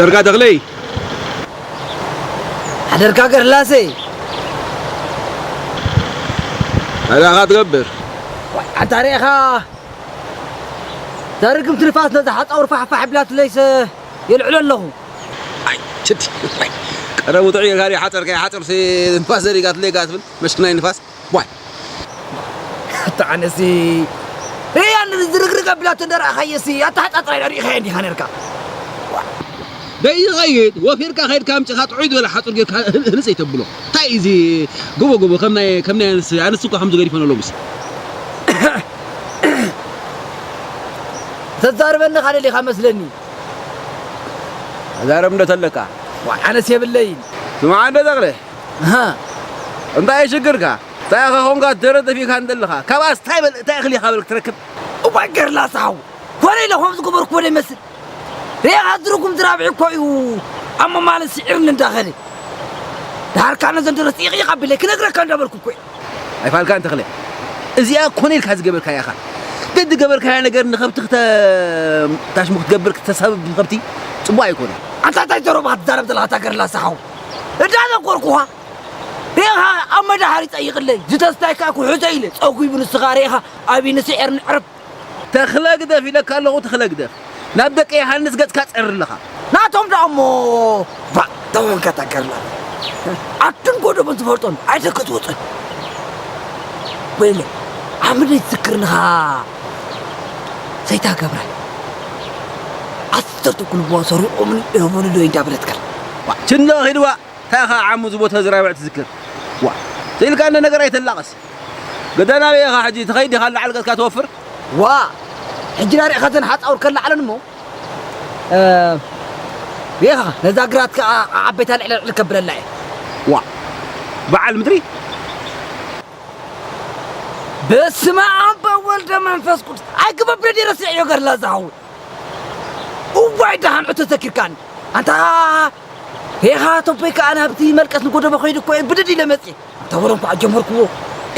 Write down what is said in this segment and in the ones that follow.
ሓደርካ ተኽለይ። ሓደርካ ገርላሰ። እንታይ ደኣ ትገብር? ዋይ፣ ኣንታ ርኢኻ፣ እዛ ርግምቲ ንፋስ ነዛ ሓፃውር ፋሕፋሕ ኣቢላትለይስ የልዕሎ ኣለኹ። ኣይ፣ ችዲ፣ ኣይ፣ ቀደሙ ጥዑይ ጌርካ ድዩ ሓፀርካያ? ሓፀርሲ ንፋስ ዘሪጋትለይ ኢኻ ትብል፣ መሽክናይ ንፋስ። ዋይ። ኣታ ኣነሲ ርያ ዝርግርግ ኣቢላቶ እንዳ ረኣኻዮሲ ኣተሓጻጽራ ኢላ ርኢኻዮ እንዲኻ ነርካ። ደይኸይድ ወፊርካ ከይድካ ኣምጺኻ ጥዑይ ዝበለ ሓጹር ጌርካ ህንጽ ኣይተብሎ። እንታይ እዩ እዚ ጎቦ ጎቦ ከም ናይ፣ ከም ናይ ኣንስ፣ ኣንስ እኮ ከምዚ ገዲፈን ኣለዉ ምስ። ተዛርበኒ ካደሊኻ መስለኒ። ተዛረብ እንዶ ተለካ። ዋ፣ ኣነስ የብለይን። ስማዕ እንዶ ተኽለ። ኣሃ። እንታይ እዩ ሽግርካ? እንታይ ኢኻ ኾንካ ደረት ደፊእካ እንደለኻ? ካብኣስ እንታይ በል-፣ እንታይ እኽሊ ኢኻ በል ክትረክብ? እዋይ ገርላስ ሓው፣ ኮነ ኢለ ከምኡ ዝገበርኩዎ ዶ ይመስል? ርኤኻ ዝርጉም ዝራብዒ እኮ እዩ ኣብ መማልን ስዒርን እንዳኸደ። ደሓር ከኣ ነዘን ደረት ይቕይቕ ኣቢለይ ክነግረካ እንዳበልኩ እኮ እየ። ኣይፋልካን ተኽለ። እዚኣ ኮነ ኢልካ ዝገበርካያ ኢኻ። ዝገበርካዮ ነገር ንኸብቲ ክተ-፣ ታሽሙ ክትገብር ክተሳብብ ንኸብቲ ጽቡቕ ኣይኮነን። ኣንታ እንታይ ዘረባ ትዛረብ ዘለኻ እታ ገርላሳ ሓው? እዳ ዘኮርኩኻ ርኢኻ ኣብ መድሃሪ ጸይቕለይ፣ ዝተስታይካ ኩሕሶ ኢለ፣ ጸጉይ ብንስኻ ርኢኻ ኣብ ንስዔር ንዕርብ። ተኽለ ግደፍ ኢለካ ኣለኹ፣ ተኽለ ግደፍ። ናብ ደቂ ዮሃንስ ገጽካ ጸር ኣለኻ። ናቶም ደኣ እሞ፣ ባ፣ ተወንካ እታ ገርላ። ኣቱን ጎደቦን ዝፈልጦን፣ ኣይተ ክትወጽን። ወይለ፣ ሓምደይ ትዝክርንኻ። ሰይታ ገብረ። ዓሰርተ ኩልቦ ሰሪቖምን እህቡኒ ዶ እንዳበለትካ። ዋ፣ ችንዶ ኺድዋ። እንታይ ኢኻ ዓሙ እዚ ቦታ ዝራብዕ ትዝክር? ዋ፣ ስኢልካ እንደ ነገር ኣይተላቐስ። ገዳና በይ ኢኻ ሕጂ ትኸይድ ኢኻ ላዕሊ ገጽካ ትወፍር? ዋ፣ ሕጂ ዳሪእኻ ዘን ሓጻውር ከላዕለን እሞ፣ እ፣ በይ ኢኻ ነዛ ግራት ከኣ ዓበይታ ልዕለ ልዕሊ ከብለላ እየ። ዋ፣ በዓል ምድሪ። በስመ ኣብ ወወልድ መንፈስ ቅዱስ። ኣይግበብ ብደድ ረሲዐዮ ገርላ ዝሃው። እዋይ ደሓን ዕቶ ዘኪርካኒ። ኣንታ ሄኻ ቶፖይ ከኣ ናብቲ መልቀስ ንጎደቦ ከይዱ እኮ እየ ብድድ ኢለ መጽእ። ኣንታ ወረ እንኳዕ ጀመርክዎ።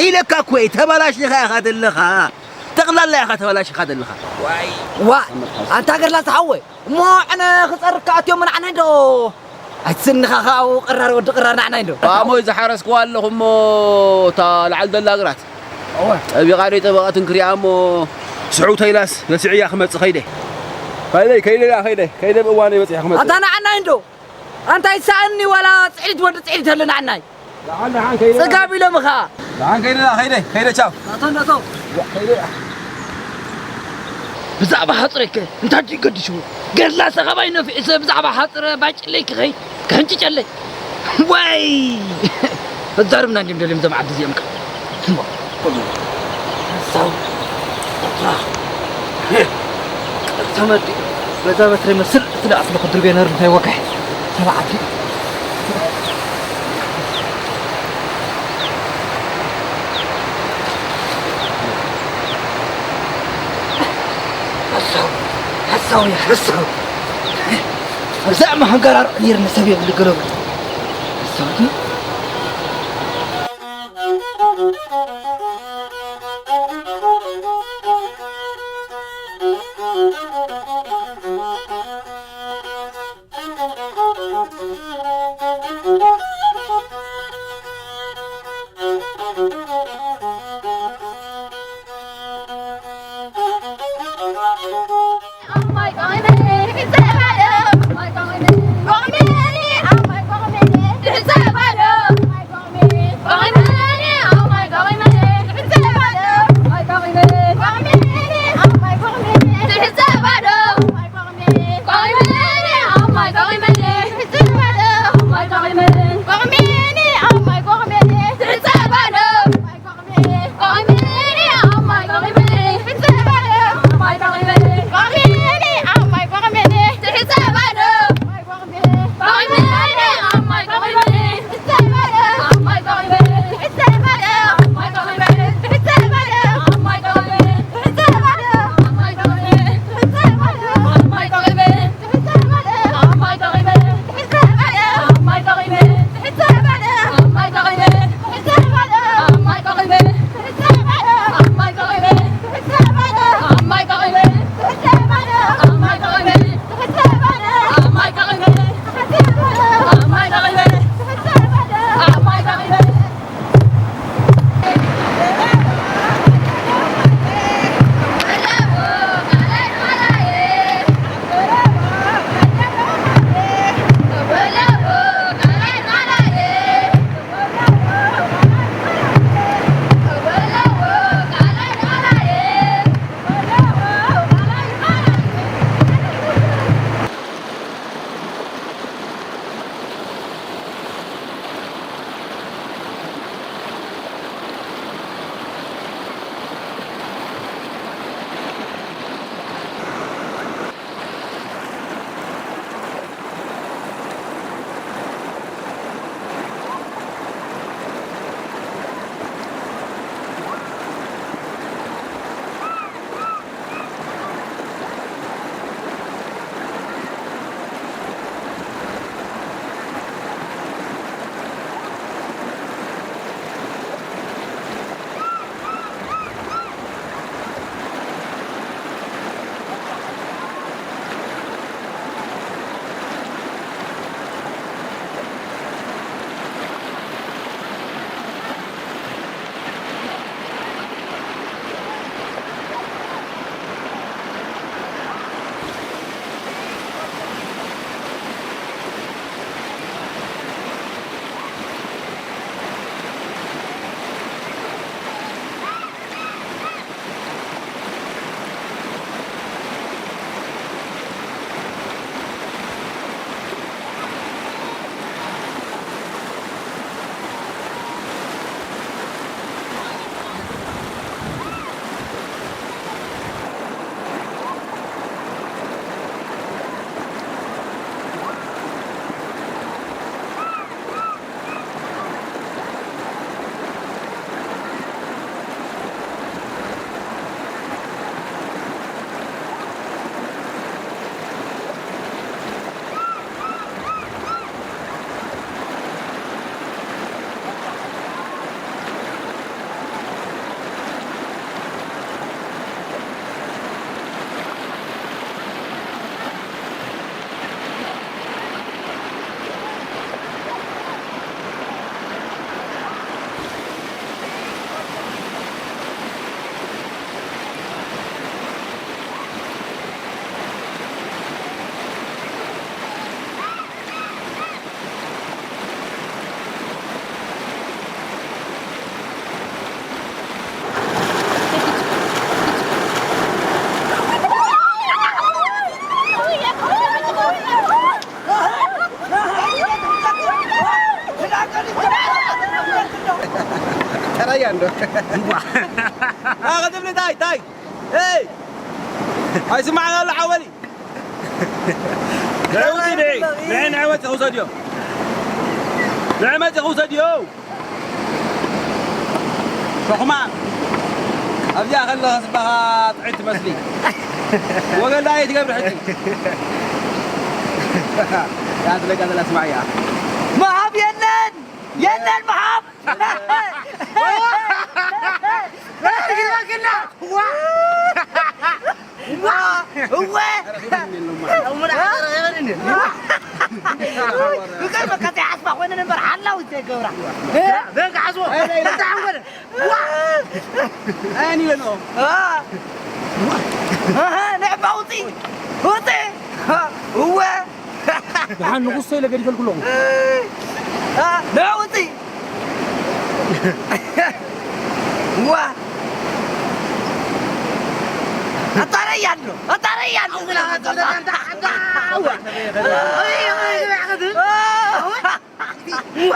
ኢለካ እኮ እየ፣ ተበላሽኻ ኢኻ ዘለኻ። ጠቕላላ ኢኻ ተበላሽኻ ዘለኻ። ዋይ። ዋ፣ ኣንታ ገርላ ዝሓወይ። እሞ ዕነ ክጸርካ ኣትዮም ንዓናይ እንዶ። ኣይትስንኻ ኸኣ ቅራር ወዲ ቅራር ንዓናይ እንዶ። ኣሞይ ዝሓረስክዋ ኣለኹ እሞ እታ ላዕሊ ዘላ ግራት። እወ። ጠቢቓ ዶ ጠበቐትን ክሪኣ እሞ ስሕው ተይላስ ነስዕያ ክመጽእ ኸይደ። ከይደ፣ ከይደ፣ ከይደ፣ ከይደ ብእዋነይ በጺሐ ክመጽእ። ኣታ ንዓናይ እንዶ። ኣንታ ይሰኣኒ ዋላ ጽዒት ወዲ ጽዒት ኣለ ንዓናይ። ደሓን፣ ደሓን፣ ከይደ። ጽጋብ ኢሎም ኸኣ። ደሓን፣ ከይደ፣ ከይደ፣ ከይደ፣ ቻው። ናቶ፣ ናቶ። ከይደ። ብዛዕባ ሓጽረይከ እንታይ ድዩ ገዲሽዎ? ገድላ ሰኸባይ ነፊዑ ሰብ ብዛዕባ ሓጽረ ባጭለይ ክኸይድ፣ ክሕንጭጨለይ። ወይ! ተዛርብና እንዲም ደልዮም እዞም ዓዲ እዚኦም ከ። እሞ፣ ሓሳው፣ ኣትራ። ተመዲ፣ በዛ በትሪ መስል እቲ ደኣ ስለ ክድርቤ ነር እንታይ ወካይ? ተባዓቲ። ሓሳው፣ ሓሳው እያ፣ ሓሳው። ኣብዛ እማ ሃንጋራር ነይርኒ ሰብ የብሉ ገለቡ። ሓሳው ግን ኣኸትብሊ ታይ ታይ ይ ኣይስማዕና ኣሎ ሓወሊ። ንዕውቲ ድዒ ንዕወቲ ክውሰድዮ። ንዕመቲ ክውሰድዮ። ሸኹማ ኣብዚኣ ከለኻ ስባኻ ጥዕት ትመስሊ። ወገላ እየ ትገብሪ ሕጂ። ያ ትለቃ ዘላ ስማዕ እያ። መሃብ የለን! የለን መሃብ! እወ! ክገርመካ ዘይሓስባ ኮይነን እምበር ሓላዊት ዘይገብራ። በቃ ሓስቦ። እንታይ ሓንጎለ? ዋ! ኣየን ኢለ ንኦም? አ! ኣሃ፣ ንዕባ ውፂ! ውፂ! እወ! ደሓን ንጉሶ ኢለ ገዲፈልኩ ኣለኹ። አ! ንዑ ውፂ! ዋ! ኣጣረያ ኣሎ! ኣጣረያ ኣሎ! ዋ!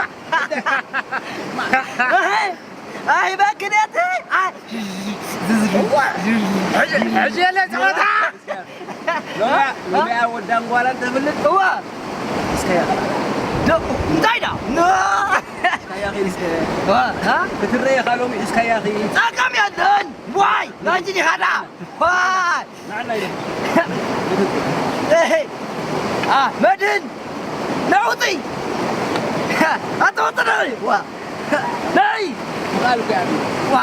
ኣይ በክደት! ኣይ ሕጂ የለ ጸወታ! ሎሚያ ሎሚያ ወዳን ጓላን ተፍልጥ? እዋ! እስከያ ዶ እንታይ ዳ? እስከያ ኺድ እስከ ዋ! አ? ክትረየ ኻሎም እስከያ ኺድ ጸቀም የለን! ዋይ! ናንጂ ዲኻ ዳ? ዋይ! ንዓና ኢለ። እሄ! አ፣ መድህን! ነይ ውፂ! ኣታ ወፅእ ነይ! ዋ! ነይ! ምቓል እኮ እያ። ዋ!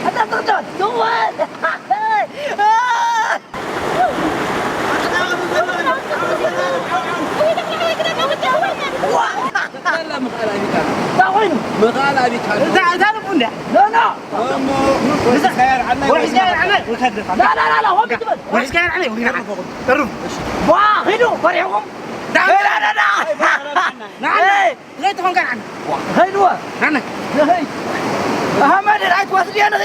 ኣታ ትርዳት! ትወል! ዋ! ጠቕላላ ምኽኣል ኣቢካ ኣሎ። እንታይ ኮይኑ? ምኽኣል ኣቢካ ኣሎ። እዛ፣ እዛ ልቡ እንድያ? ኖ፣ ኖ! እሞ ወሒስካ የልዓልና፣ ወሒስካ የልዓልና፣ ወሒስካ ላ፣ ላ፣ ላ፣ ላ፣ ሆም ትበል። ወሒስካ የልዓልና፣ ወሒስካ። እሩም። ዋ፣ ሂዱ፣ ፈሪሕኩም። ዳ፣ ዳ፣ ዳ፣ ዳ። ንዓና። ኤይ። ትኸይድ ትኾን ከ ንዓና። ዋ። ኸይድዋ። ንዓና። ኸይድ። ኣህመድ፣ ኣይትወስድዮ ንኺ።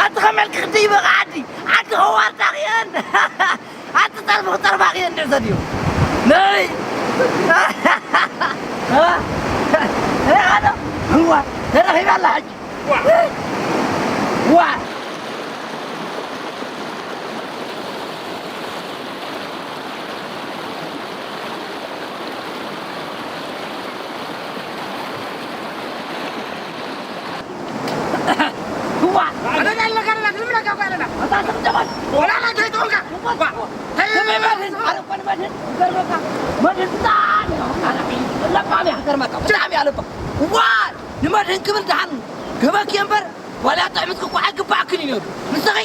ኣቲ ኸመልክ ክዲ ይበቕ ዓዲ። ዓዲ ኸዋርዳ ኽየን። ኣቲ ጸርፊ ክጸርፋ ኽየን ድዕዘ ድዩ። ነይ። እ? እ፣ ኣነ። እዋ፣ ተረኺባ ኣላ ሕጂ። ዋ። ዋ። ኣነ ኣለካ ኣለካ፣ ልምለካ እኮ ኣለና። ኣታ ስም ጀማል። ወላ ላ ከይትኾንካ። ዋ። ስም ይበል። ኣረ እኮ ንመድህን፣ ይገርመካ። መድህን ብጣዕሚ ለባም እያ፣ ክገርመካ። ብጣዕሚ እያ ለባም። ዋ። ንመድህን ክብል ደሓን ክበኪ እምበር ዋላ ጥዕምትኪ እኮ ኣይግባእክን እዩ ነይሩ። ንስኺ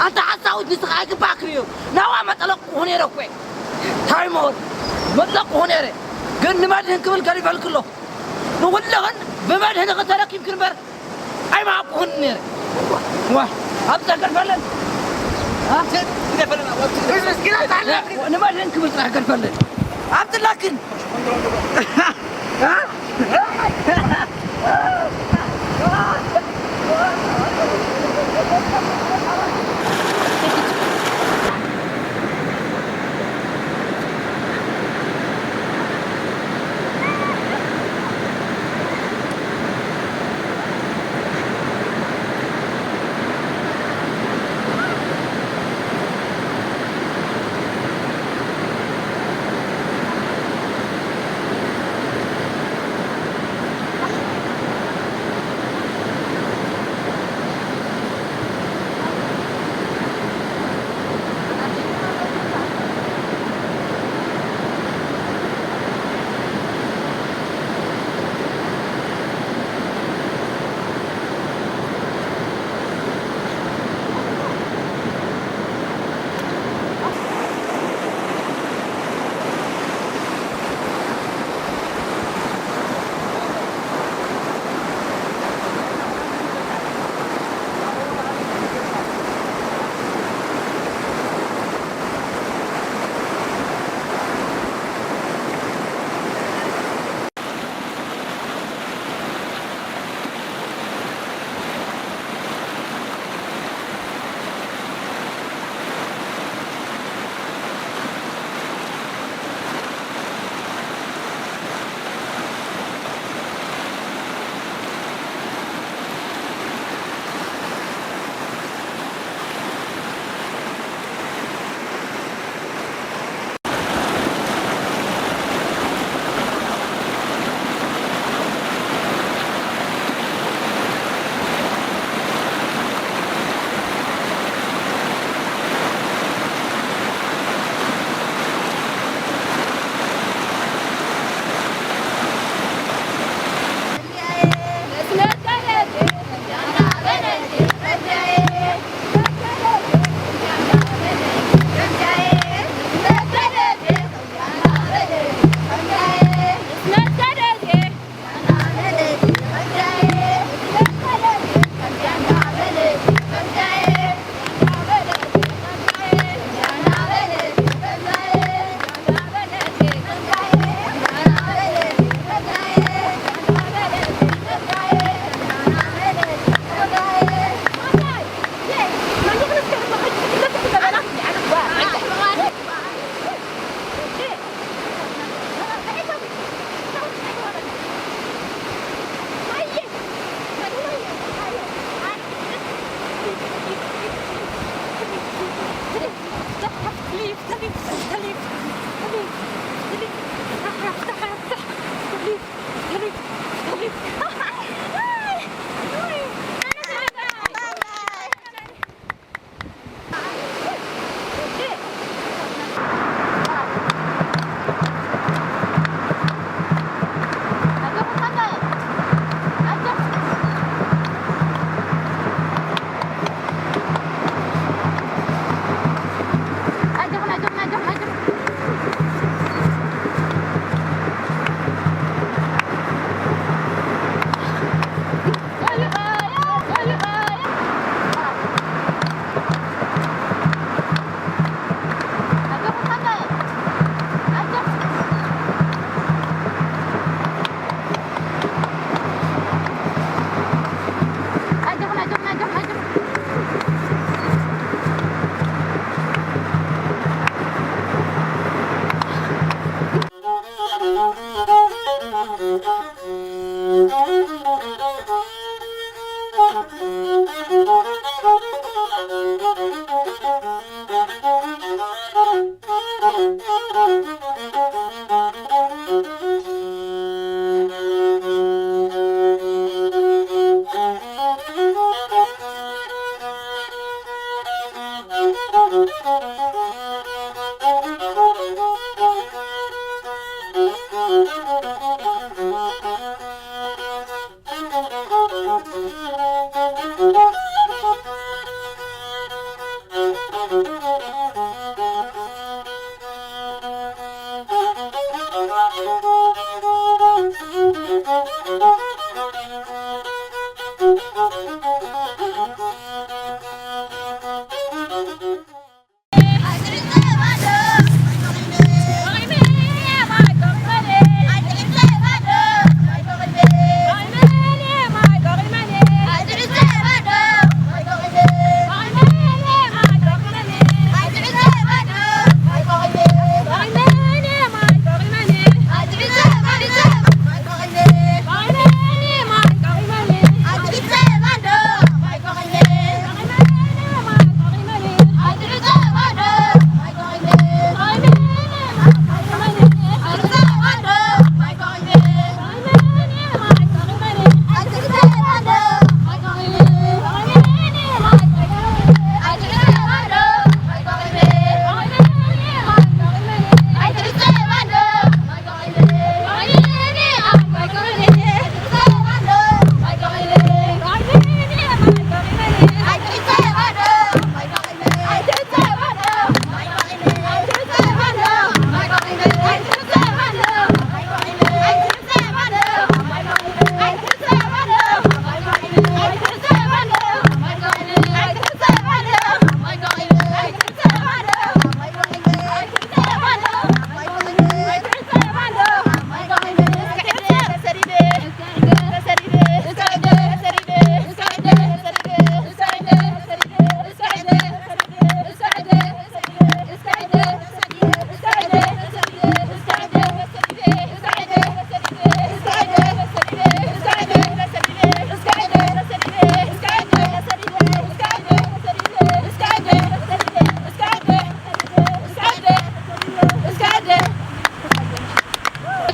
ኣንታ ሓሳዊት ንስኺ ኣይግባእክን እዩ ነይሩ። ናዋ መጠለቕኩ ነይረ እኮ። ታይሞር መጠለቕኩ ነይረ። ግን ንመድህን ክብል ገዲፈልኪ ኣለኹ። ንኹልኽን ብመድህንኺ ተረኪብክን እምበር ኣይምሃብኩኽን ነይረ። ዋ፣ ኣብ ጥራሕ ገድፈለን። አ? ንመድህን ክብል ጥራሕ ገድፈለን። ኣብትላክን።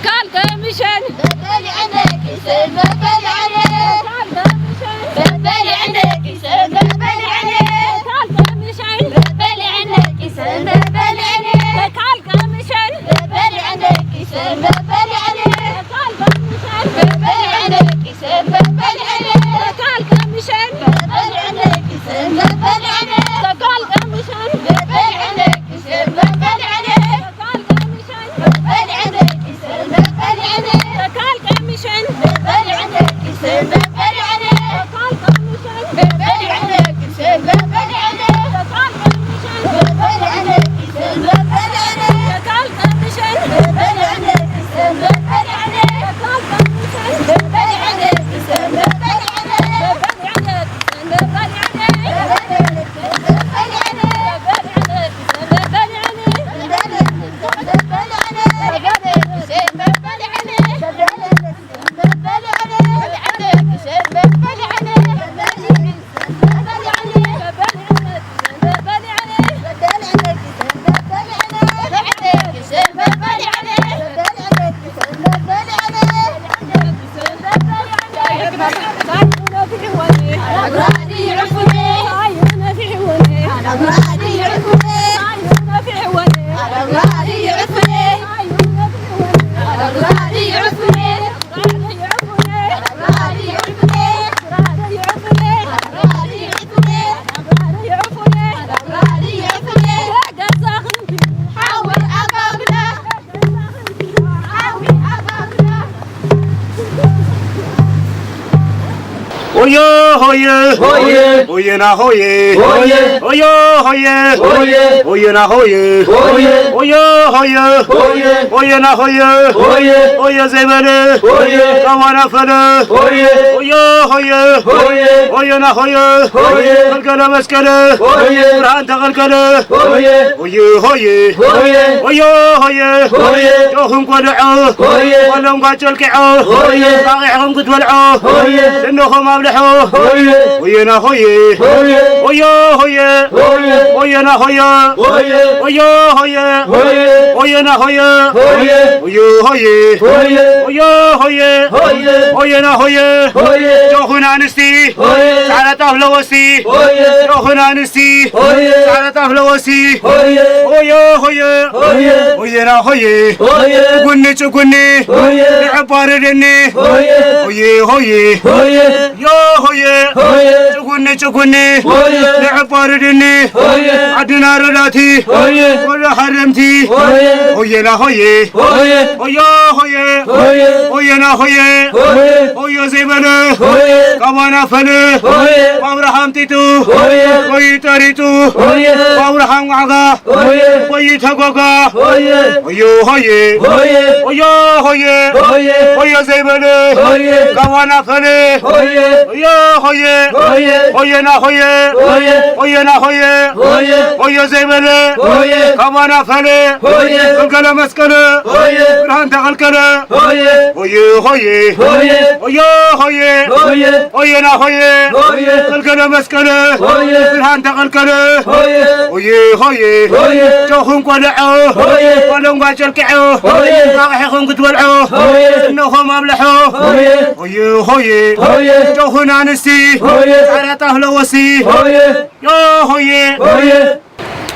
ካልከ ምሸን በበሊዐነ ኪሰን በበሊዐነ። ካልከ ምሸን በበሊዐነ ኪሰን በበሊዐነ። ካልከ ምሸን በበሊዐነ ኪሰን በበሊዐነ። ካልከ ምሸን በበሊዐነ ኪሰን በበሊዐነ። ካልከ ምሸን በበሊዐነ ኪሰን በበሊዐነ። ካልከ ምሸን በበሊዐነ ኪሰን በበሊዐነ። ካልከ ምሸን በበሊዐነ ሆየ ሆየ ሆየ ሆየና ሆየ ሆየ ሆየ ሆየ ሆየ ሆየና ሆየ ሆየ ሆየ ሆየ ሆየ ሆየና ሆየ ሆየ ሆየ ዘይበለ ሆየ ካዋና ፈለ ሆየ ሆየ ሆየ ሆየ ሆየና ሆየ ሆየ ከልከለ መስቀለ ሆየ ብርሃን ተኸልከለ ሆየ ሆየ ሆየ ሆየ ሆየ ሆየ ሆየ ጆኹም ቆልዖ ሆየ ቆሎም ጓጨልኪዖ ሆየ ጣቂዕኹም ክትበልዖ ሆየ ደንደኹም ኣብልሖ ሆየ ና ሆየ ሆየ ሆየ ሆየ ሆየ ና ሆየ ሆየ ሆየ ሆየ ሆየ ና ሆየ ሆየ ሆየ ሆየ ሆየ ሆየ ሆየ ሆየ ሆየ ና ሆየ ሆየ ጆኹን ኣንስቲ ሆየ ጻዕዳ ጣፍ ለወስቲ ሆየ ጆኹን ኣንስቲ ሆየ ጻዕዳ ጣፍ ለወስቲ ሆየ ሆየ ሆየ ሆየ ሆየ ና ሆየ ሆየ ጭጉኒ ጭጉኒ ሆየ ንዕባርድኒ ሆየ ሆየ ሆየ ሆየ ዮ ሆየ ሆየ ጭጉኒ ጭጉኒ ሆየ ንዕባርድኒ ሆየ ዓድና ረዳቲ ሆየ ወደ ሃረምቲ ሆየ ሆየና ሆየ ሆየ ሆዮ ሆየ ሆየ ሆየና ሆየ ሆየ ሆዮ ዘይበለ ሆየ ካባና ፈለ ሆየ ኣብርሃም ጢጡ ሆየ ሆይ ጠሪጡ ሆየ ኣብርሃም ዋዕጋ ሆየ ሆይ ተጓጋ ሆየ ሆዮ ሆየ ሆየ ሆዮ ሆየ ሆየ ሆዮ ዘይበለ ሆየ ካባና ፈለ ሆየ ሆዮ ሆየ ሆየ ሆየና ሆየ ሆየ ሆየና ሆየ ሆየ ሆዮ ዘይበለ ሆየ ካባና ፈለ ሆየ ገልገለ መስቀለ ሆየ ብርሃን ተቐልቀለ ሆየ ሆየ ሆየ ሆየ ሆየ ሆየ ሆየ ሆየና ሆየ ሆየ ገልገለ መስቀለ ሆየ ብርሃን ተቐልቀለ ሆየ ሆየ ሆየ ሆየ ጨኹም ቆልዖ ሆየ ቆለንጓ ጨልቅዖ ሆየ ጣቕሒኹም ክትበልዖ ሆየ ስነኹም ኣብልሖ ሆየ ሆየ ሆየ ሆየ ጨኹን ኣንስቲ ሆየ ጻዕዳ ጣፍ ለወሲ ሆየ ዮ ሆየ ሆየ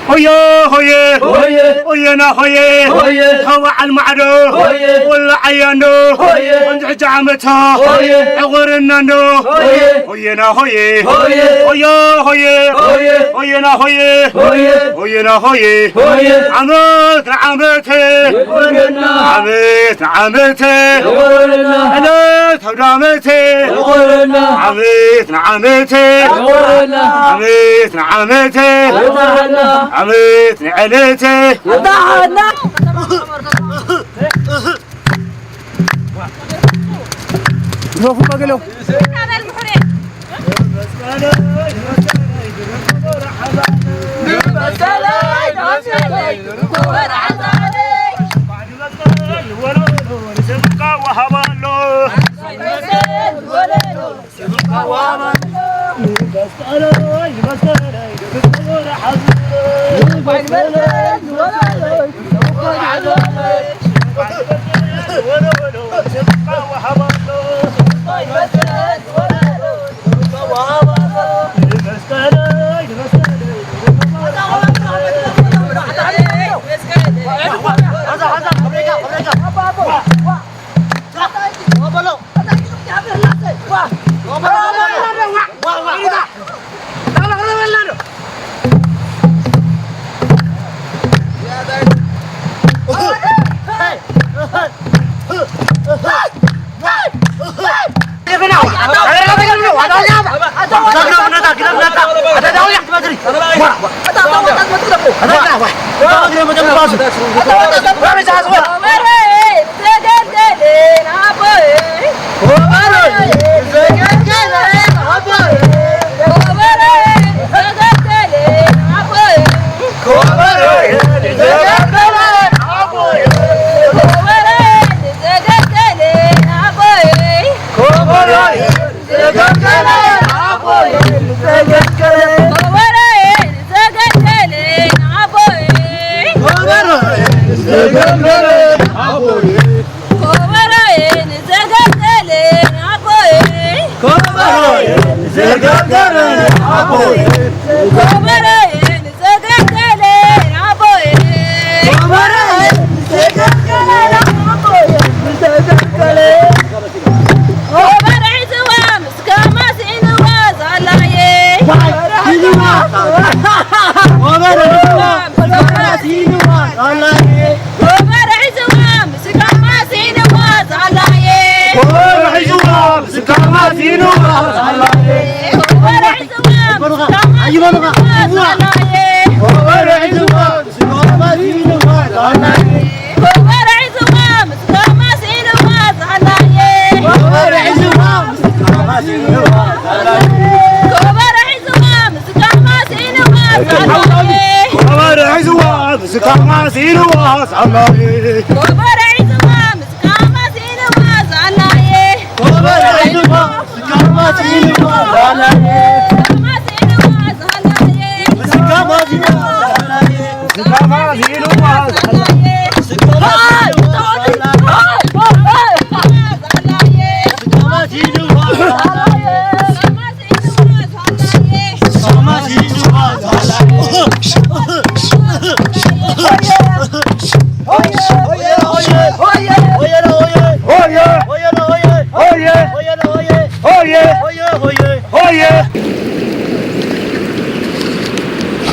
ሆየ ሆየ ሆየ ሆየና ሆየ ሆየ ተባዓል ማዕዶ ሆየ ወላ ዓያንዶ ሆየ ወንዚ ሕጂ ዓመታ ሆየ ዕቑርና እንዶ ሆየ ሆየና ሆየ ሆየ ሆየ ሆየ ሆየ ሆየና ሆየ ሆየ ሆየና ሆየ ሆየ ዓመት ንዓመት ሆየና ዓመት ንዓመት ሆየና ዕለት ኣውደ ዓመት ሆየና ዓመት ንዓመት ሆየና ዓመት ንዓመት ሆየና ዓመት ንዕለት ኣዳሃና ሮፉ ባገለው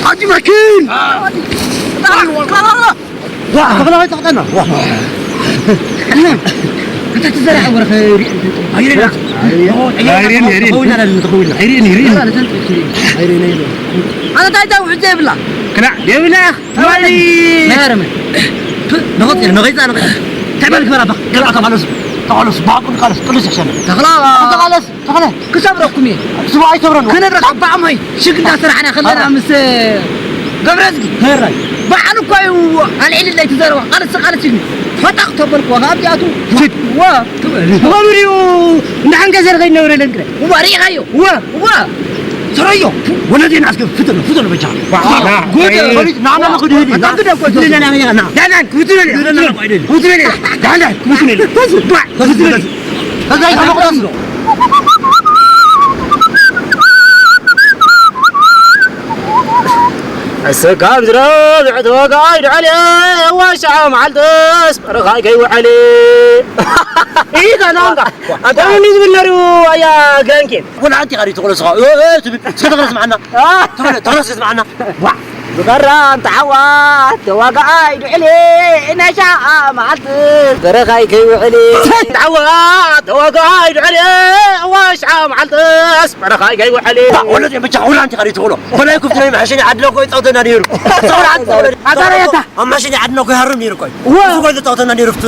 ሓጂ መኪን! ዋ፣ ተኽለ ወይ ተኽለና? ዋ። ኣንታ ትዘርዓ ወረኸ ኣይሬን፣ ኣይሬን፣ ኣይሬን። ተኸውልና፣ ተኸውልና። ኣይሬን፣ ኣይሬን። ኣይሬን፣ ኣይሬን። ኣነ እንታይ ዳው ሕጂ የብላ። ክላዕ የብላ። ትማሊ ናይ ሃረመ። ነኸጽ፣ ነኸይጻ፣ ነኸይጻ። እንታይ በል ክበራ፣ በቃ። ገላ ተቓለሱ፣ ተቓለሱ። ባዕቁ ንቃለስ፣ ቅዱስ ይሕሸና። ተኽላ። ተቓለስ። ተኽለ፣ ክሰብረኩም እየ። ስሙ ኣይሰብረን። ክነብረካ። ኣባ ኣሞይ ሽግ እንዳሰራሕና ከለና ምስ ገብረዝጊ። ሄራይ። በዓል እኮ እዩ ኣልዒልለይ ትዘረባ። ቃልስ፣ ቃልስ ኢሉ። ፈጣቕ ተበልኩ። ካብዚኣቱ ፊት። ዋ። ትበል። ወብሪኡ እንዳሓንከሰ ዝኸይድ ነብረ ለንቅረ። ዋ፣ ሪኢኻዮ? ዋ። ዋ። ሰረዮ። ወለዴና እስከ ፍትነ፣ ፍትነ በጃ። ዋ፣ ዋ። ጉድ። ፈሪድ፣ ና፣ ና፣ ና፣ ክድህድ። ኣታ ግደ እኮ። ፍትነ፣ ና፣ ና፣ ና። ዳናን፣ ፍትነ፣ ፍትነ፣ ፍትነ። ዳናን፣ ፍትነ። ከዛ ይተመቕረስ ነው። እስካብ ዝረብዕ ተወጋኣይ ድዓል ዋሻ መዓልትስ በረኻይ ከይውዓል። ኢኻ ናንካ። ኣታ እንዲ ዝብል ነሩ ኣያ ጋንኬን። ወላ ኣንቲ ቃሪ ተቆለስኻ። እ፣ እ፣ ትብል። እስከ ተቕረስ መዓና። አ። ተቕረስ፣ ተቕረስ መዓና። ዋ። ብቐራን ተዓዋት ተዋጋኣይ ድዕሊ ነሻ መዓልቲ በረኻይ ከይውዕሊ። ተዓዋት ተዋጋኣይ ድዕሊ ወሻ መዓልትስ በረኻይ ከይውዕሊ። ወለድ ብቻ ሁላ ኣንቲ ቃሪ ተቆሎ። በላይ ኩፍት ናይ ማሕሸኒ ዓድና እኮ ይጻወተና ነይሩ። ጸውራ ዓዲ ተቆሎ። ኣታ ረየታ። ኣብ ማሕሸኒ ዓድና እኮ ይሃርም ነይሩ እኮ። እወ። እዚ እኮ ይጻወተና ነይሩ ፍቱ።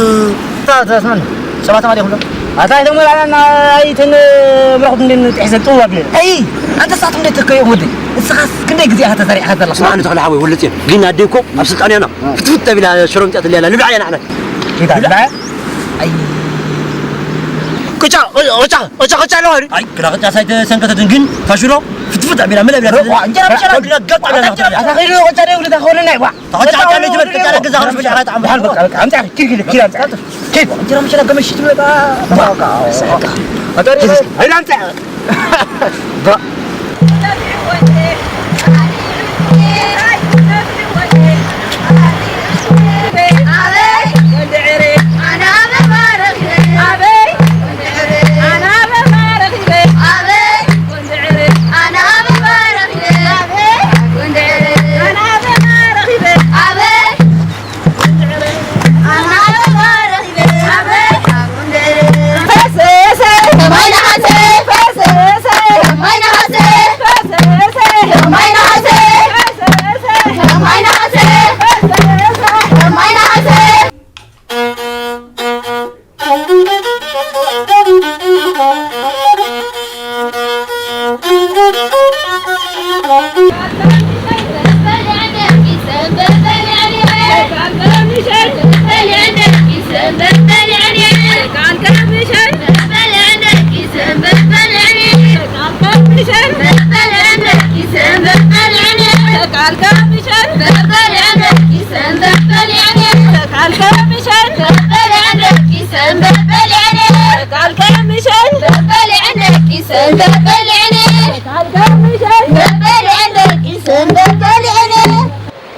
ታ-፣ ታ-፣ ስማኒ። ሰባት ማለት ይኹን። ኣታ ኣይተመላላና ኣይትን ምረኹት እንዴ ንጥሕሰ ጥዋ ብለ። ኣይ፣ ኣንተ ሳት እንዴ ተከዮ ወዲ። እስኻስ ክንደይ ግዜ ኢኻ ተሰሪዕካ ዘለኻ? ስማኒ ተኽለ ሓወይ ወለጽ እየ። ግን ኣደይ እኮ ኣብ ስልጣን እያ ና። ፍትፍት ተቢላ ሽሮ ምጥያት እያ ና። ልብዓ እያ ና። ጌታ ልብዓ? ኣይ። ቅጫ፣ ቅጫ፣ ቅጫ፣ ቅጫ ኣለዋ ድዩ? ኣይ፣ ግዳ ቅጫ ሳይተሰንከተትን ግን ፋሽሮ ፍትፍት ኣቢላ፣ መለ ኣቢላ። ዋ፣ እንጀራ ብሸራ ግዳ ገጥ ኣቢላ። ኣታ ኸይዱ ቅጫ ደይ ውልዳ ኾነ ናይ ዋ። ተቐጫ፣ ቀጫ፣ ለይቲ በል፣ ቀጫ፣ ለገዛ፣ ኸርሽ፣ ብጫ፣ ጣዕም፣ በሓል፣ በቃ፣ በቃ፣ ኣምጣ፣ ኪድ፣ ኪድ፣ ኪድ፣ ኣምጣ። ኪድ። እንጀራ ምሸላ ገመሽ ትብለ፣ በቃ፣ በቃ፣ በቃ። ኣታ፣ ኪድ፣ ኪድ። ሀይል ኣምጣ። ባ-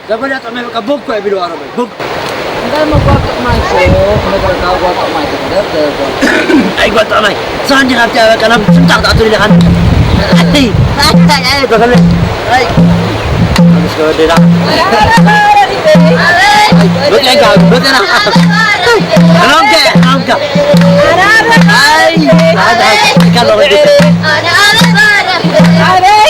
ዘበና ጥዕመ በቃ ቦግ እኮ የቢሉ ኣረበ፣ ቦግ። እንታይ መጓጥዕ ማይ እኮ፣ ክነግረካ፣ ጓጥዕ ማይ እኮ፣ ደብ፣ ደብ፣ ጓጥዕ። ኣይ ጓጥዕ ማይ፣ ንስኻ እንዲኻ ኣብቲ በቃ ናብ ስምጣ ክትኣቱ ኢኻ። ኣይ፣ ኣይ፣ ኣይ፣ ኣይ፣ በኸለ፣ ኣይ። ኣምስ ከወደዳ። በጤንካ፣ በጤና። ሕማምካ፣ ሕማምካ። ኣይ፣ ኣይ፣ ኣይ፣ ካሎ ወደዳ። ኣበይ?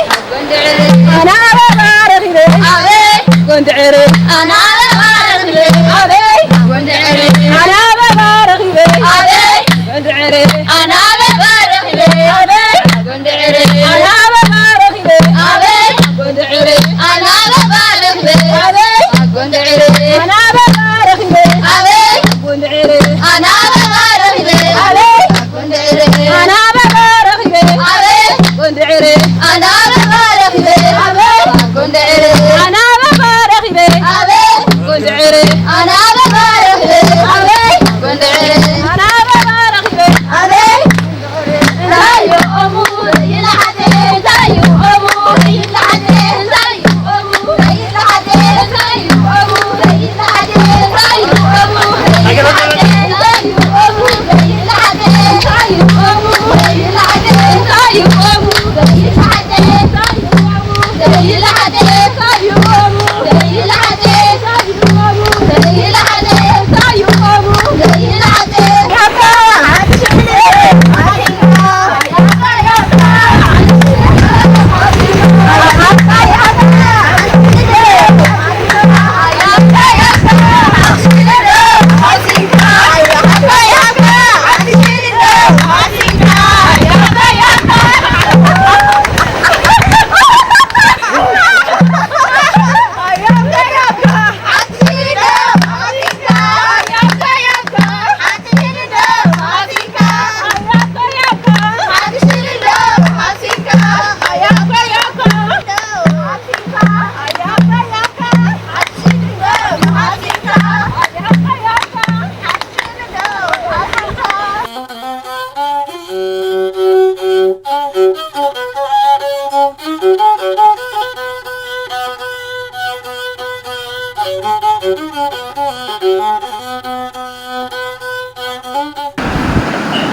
ኣነ ኣበባ ረኺበ። ኣበይ? ጎንደዕረ። ኣነ ኣበባ ረኺበ። ኣበይ? ጎንደዕረ። ኣነ ኣበባ ረኺበ። ኣበይ? ጎንደዕረ። ኣነ ኣበባ ረኺበ። ኣበይ? ጎንደዕረ። ኣነ ኣበባ ረኺበ። ኣበይ? ጎንደዕረ። ኣነ ኣበባ ረኺበ። ኣበይ? ጎንደዕረ። ኣነ ኣበባ ረኺበ። ኣበይ? ጎንደዕረ። ኣነ ኣበባ ረኺበ። ኣበይ? ጎንደዕረ። ኣነ ኣበባ ረኺበ። ኣበይ?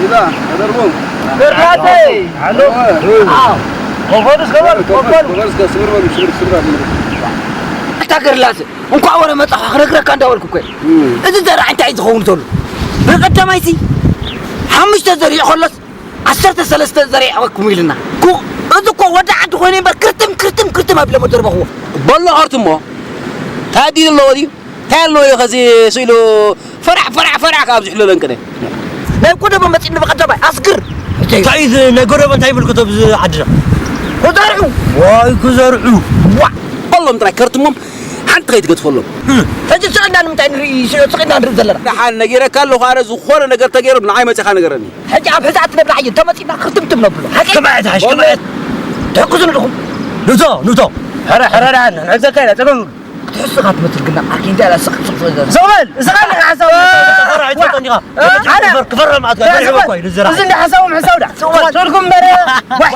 ይዛ ተደርቦ። በርካተይ። ኣሎ። ኮፈኑ እስከ በል፣ ኮፈኑ። ኮፈኑ እስከ ስምር በሉ፣ ስምር፣ ስምር በሉ። ኣታ ገርላስ፣ እንኳዕ ወረ መጻኻ ክነግረካ እንዳበልኩ እኮ። እም። እዚ ዘርዓ እንታይ ዝኸውን ዘሎ? ብቐዳማይሲ ሓሙሽተ ዘሪዑ ከሎስ ዓሰርተ ሰለስተ ዘሪዕኩም ኢልና። ኩ-፣ እዚ እኮ ወዲ ዓዲ ኮይነ እምበር ክርትም፣ ክርትም፣ ክርትም ኣቢሎም ደርበኽዎ። በሎ ከርትሞ። ታዲሉ ኣለዎ ድዩ? እንታይ ኣለዎ እዩ ከዚ ስኢሉ ፈራሕ፣ ፈራሕ፣ ፈራሕ ካብ ዝሕለለን ቅነ? ናይ ጎደቦ መጺእኒ ብቐዳማይ ኣስግር። እንታይ እዚ ናይ ጎደቦ እንታይ ይብልኩ ቶም ኣብዚ ዓድና? ክዘርዑ። ዋይ ክዘርዑ። ዋ! በሎም ጥራይ ከርትሞም ሓንቲ ከይትገድፈሎም። ሕጂ ስቕ ኢልና ንምንታይ ንርኢ? ስቕ ኢልና ንርኢ ዘለና? ደሓን ነጊረካ ኣለኹ፣ ኣረ ዝኾነ ነገር ተገይሩ ንዓይ መጺኻ ንገረኒ። ሕጂ ኣብ ሕዛእ ትነብር ሓየ እንተመጺእና ክርትምትም ነብሎ። ሓቂ? ከማየት ሓሽ፣ ከማየት። ትሕግዙ ንድኹም? ንቶ፣ ንቶ። ሕረ፣ ሕረ ደሓን፣ ንሕግዘካ ኢና፣ ጸገም የብሉ። ክትሕስኻ ትመስል ግና ዓርኪ እንታይ ኢላ ስቕ ስቕ ስቕ ዘለ? ስቕ በል፣ ስቕ በል፣ ሓሳብ። ክፈር፣ ክፈር፣ ክፈር፣ ክፈር፣ ክፈር፣ ክፈር፣ ክፈር፣ ክፈር፣ ክፈር፣ ክፈር፣ ክፈር፣ ክፈር፣ ክፈር፣ ክፈር፣ እዚ እንዳ ሓሳቦም ሓሳብ ዳ። ስቕ በል። ትርጉም በረ። ዋይ።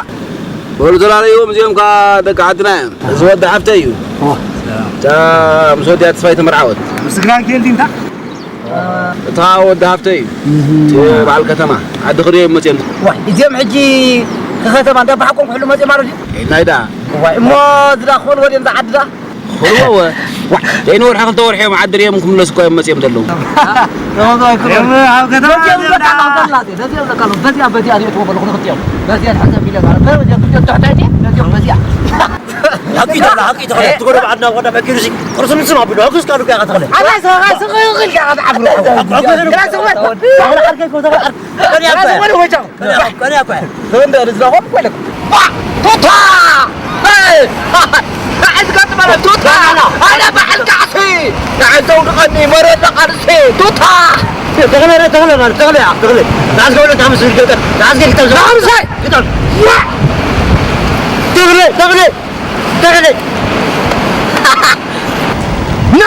በሉ ተላለይዎም፣ እዚኦም ከኣ ደቂ ዓድና እዮም። እዚ ወዲ ሓፍተይ እዩ። ኦ። እታ ምስ ወዲያ ተስፋይ ተመርዓወት። ምስግናን ኬልዲ እንታ? እታ ወዲ ሃፍተይ እዩ። እቲ በዓል ከተማ። ዓዲ ክርእዮም መፅኦም። ዋይ፣ እዚኦም ሕጂ ከከተማ እንዳ ብሓቆም ክሕሉ መፅኦም ማለት እዩ? ኢልናይ ደኣ። ዋይ፣ እሞ ዝዳ ክበልዎ ድዮም ዝዓዲ ደኣ? ክብልዎ ወ-፣ ዋይ፣ ዘይንወርሒ ክልተ ወርሒ እዮም ዓዲ ርእዮም ክምለሱ እኮ እዮም መፅኦም ዘለዉ። እዮም ኣብ ከተማ ነዚኦም እዮም ደኣ። በቃ፣ በቃ፣ በቃ፣ በዚኣ፣ በዚኣ ሪኦ ትወበሉ፣ ክልቲኦም። በዚኣ ንሕሰብ ኢለ ማለት፣ በዚኣ ክልቲኦም ትሕተይ ድየ? ነዚኦም በዚኣ። ሓቂ ተኽለ፣ ሓቂ ተኽለ፣ ትጎረብ ዓድና ወዳ በኪሩሲ፣ ቁርሲ ንስም ኣቢሉ፣ ሕጉስ ቃሉ ቢያ ተኽለ። ኣላ ሰኻ ስቕ ኢልካ ክትዓብሮ። ኣጎ ተኽለ። ግራ ስቕ በል። ኣላ ዓርከይ እኮ ተኽለ፣ ዓር-፣ ቀንያ እኮ እያ። ቀንያ እኮ እያ። ተወንደ ርዝራኾም እኮ ኢለኩም። ባ! ቱታ! ኤይ! ንዓይ ዝገጥመለ ቱታ! ኣነ በዓል ቃዕሲ! ንዓይ ዘውድቐኒ መረለ ቃልሲ! ቱታ! ተኽለ፣ ተኽለ ማለት ተኽለ እያ፣ ተኽለ። ንዓስ ገውለ ታምስ ዝገጠር፣ ንዓስ ገ ክተም ዝገጠር። ናምሳይ! ክተም። ዋ! ተኽለ፣ ተኽለ! ተኽለ! ና!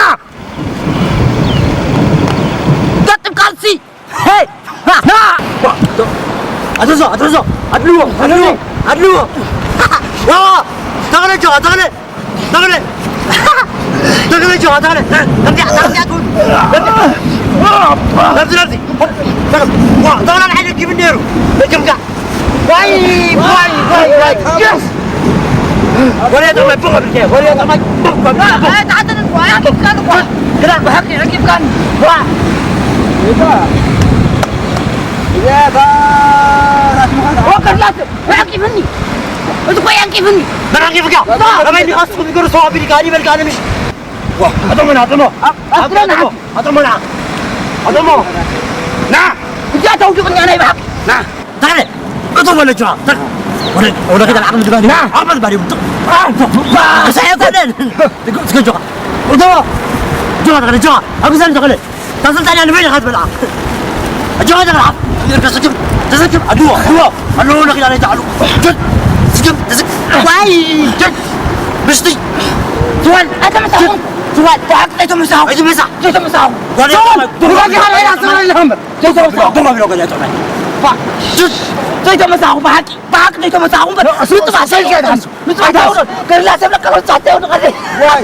ገጥም ቃልሲ! ሄይ! ና! ኣትርዞ፣ ኣትርዞ! ኣድልዎ፣ ኣድልዎ፣ ኣድልዎ! ዋ! ተኽለ ጆ፣ ተኽለ! ተኽለ! ተኽለ ጆ፣ ተኽለ! ከምዚኣ፣ ከምዚኣ ትሁን! ከምዚኣ! ነብዚ፣ ነብዚ! ዋ! ተኽለ ንሓደ ጊብ ነይሩ! በጀምካ! ዋይ፣ ዋይ፣ ዋይ፣ ዋይ። የስ! ወሬ ጠማይ ቡቕ ብልኬ፣ ወሬ ጠማይ ቡቕ ብልኬ። ኣይ፣ ተዓጠን እኮ፣ ኣይ፣ ዓቂብካኒ እኮ። ግዳ ብሓቂ ዓቂብካኒ። ዋ! ወከርላት፣ ዓቂብኒ። እዚ እኮ ዓቂብኒ። መን ዓቂብካ? ኣበይ ዲኻ ንስኹም ንገሩ፣ ሰው ኣቢልካ፣ ኣነ ይበልካ፣ ኣነ ምሽ። ዋ፣ ኣጠሞ ና፣ ኣጠሞ። ኣጥረና። ኣጠሞ ና። ኣጠሞ። ና። እዚኣ ተውዲቑኒ ኣነ ብሓቂ። ና። ታዲያ፣ እቶ በለችዋ። ወደ፣ ወደ ኪዳን ዓቕሚ ድጋፍ። ና። ዓቕሚ ድጋፍ። አ፣ አ፣ እሳ ኣይኮነን። ትግ-፣ ትገጆኻ። እቶ። ጆኻ ተኸለ፣ ጆኻ። ኣብ ግዛን ተኸለ። ታሰልጣኛ ንበይንኻ ትበልዓ። ጆኻ ተኸለ። ተሰክም፣ ተሰክም። ኣድዎ፣ ኣድዎ። ኣለዎ ነኺዳ ናይ ተዓሉ። ጀት፣ ስክም፣ ስክ-፣ ዋይ፣ ጀት፣ ብስቲ፣ ትዋል፣ ኣይተመሳኹም። ትዋል፣ ብሓቂ ዘይተመሳኹ። ኣይትመሳ። ዘይተመሳኹ። ጓል ትዋል፣ የጠፋ-፣ ብሓቂ ዘይተመሳኹ። ደማ ቢሎ ጓል የጠፋ። ባ-፣ ጀት፣ ዘይተመሳኹ፣ ብሓቂ፣ ብሓቂ ዘይተመሳኹ። በር-፣ ምጥፋእ ሰይድ ጋር ደስ። ምጥፋእ ታውሮ። ገርላ ሰብ ለቀሎ ጻተው ነው። ዋይ።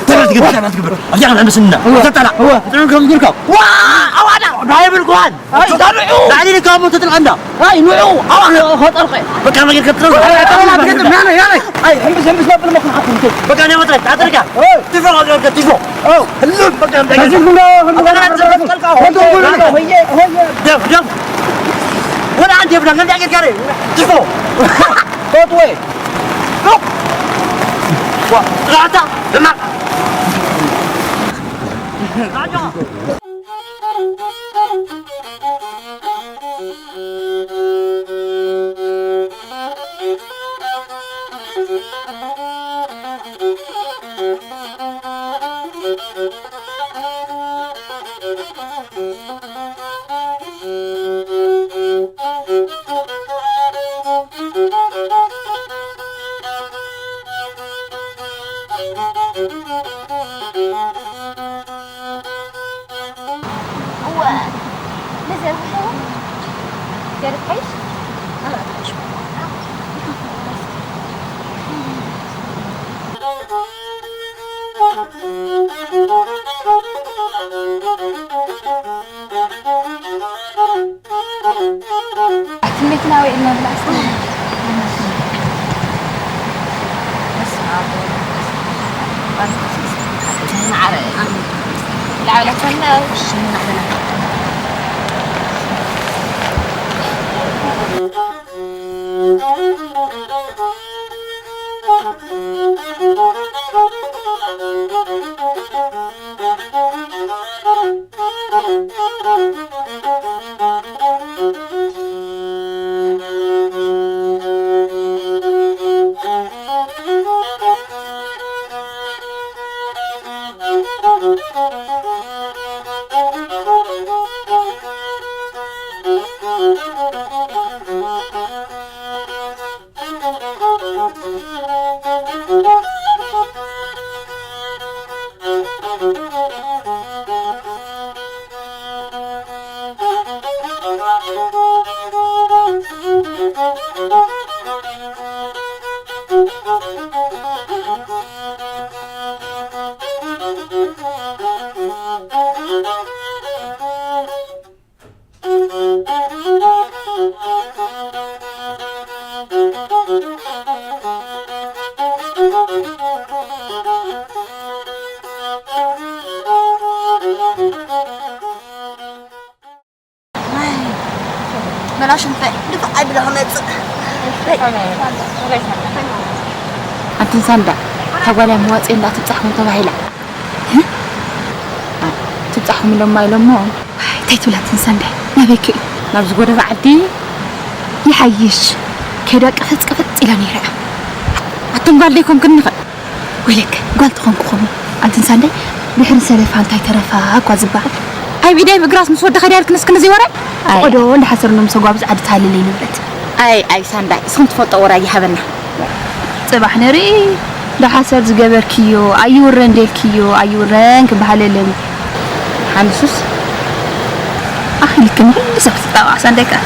ተረት ግብር፣ ተረት ግብር። ኣብዚኣ ክንሕምስ እና። እወ። ተጣላ። እወ። ጥዑም ከም ዝብልካ። ዋ፣ ኣዋዳ፣ ዳይብል ጓል። ኣይ፣ ዳርዑ። ላዕሊ ልካ ሞ ተጥልቀንዳ። ኣይ፣ ንዑ፣ ኣዋ፣ ኸጠርቀ። በቃ፣ መጌር ከጥረው። ኣይ፣ ኣይ፣ ኣይ፣ ኣይ፣ ኣይ፣ ኣይ፣ ሕምብስ፣ ሕምብስ ነብል መኩን ሓኩምቴ። በቃ፣ እኔ ወጥረኝ፣ ኣጥርጋ። ኦይ። ቲፎ፣ ቲፎ። ኦ፣ ህሉም። በቃ፣ በቃ። ከዚህ ሁሉ፣ ሁሉ፣ አጠቃላይ ሁሉ፣ ተጠልቀው። ሁሉ፣ ሁሉ፣ ሆየ፣ ሆየ። ደፍ፣ ደፍ። ወላ አንተ ብላ፣ ለምን ያገር ጋር? ቲፎ። ቶት ወይ። ዋ፣ ራታ፣ ደማ። እወ፣ ነዚ ኣልኮል ዶ? ገርፈሽ? ስሜትና ወይ ኢልና ብላስ መላሽ እንታይ ድፋዕ ኣይብለ ክመፅእ። ኣንትን ሳንዳ፣ እታ ጓል እያ መዋፅኢ እንዳ ትብፃሕኩም ተባሂላ። ትብፃሕኩም ኢሎማ ኢሎሞ። እንታይ ትብላ ኣንትን ሳንዳ? ናበይ ክኢ? ናብዚ ጎደና ዓዲ። ይሓይሽ። ከይዳ ቀፈፅ ቀፈፅ ኢላ ነይራ እያ። ኣቱም ጓል ደይኮንክን ንኸ? ወይለክ፣ ጓል ተኾንኩኹም። ኣንትን ሳንዳይ፣ ድሕሪ ሰለፋ እንታይ ተረፋ እኳ ዝበሃል። ኣይ ቢዳይ ብእግራስ ምስ ወዲ ኸይዳ ኢልክን እስክን እዚ ወረ? ኣይ። ቆዶ እንዳ ሓሰርኖም ሰጓብ ዝዓዲ ታልለይ ንብረት። ኣይ፣ ኣይ ሳንዳይ፣ እስኽን ትፈልጦ ወረ ኣይሃበና። ጽባሕ ንርኢ፣ እንዳ ሓሰር ዝገበርክዮ ኣይውረን ደልክዮ ኣይውረን ክበሃል የለን። ሓንሱስ ኣኺልክን ኩሉ ሰብ ክትጣባዕ ሳንዳይ ከኣ።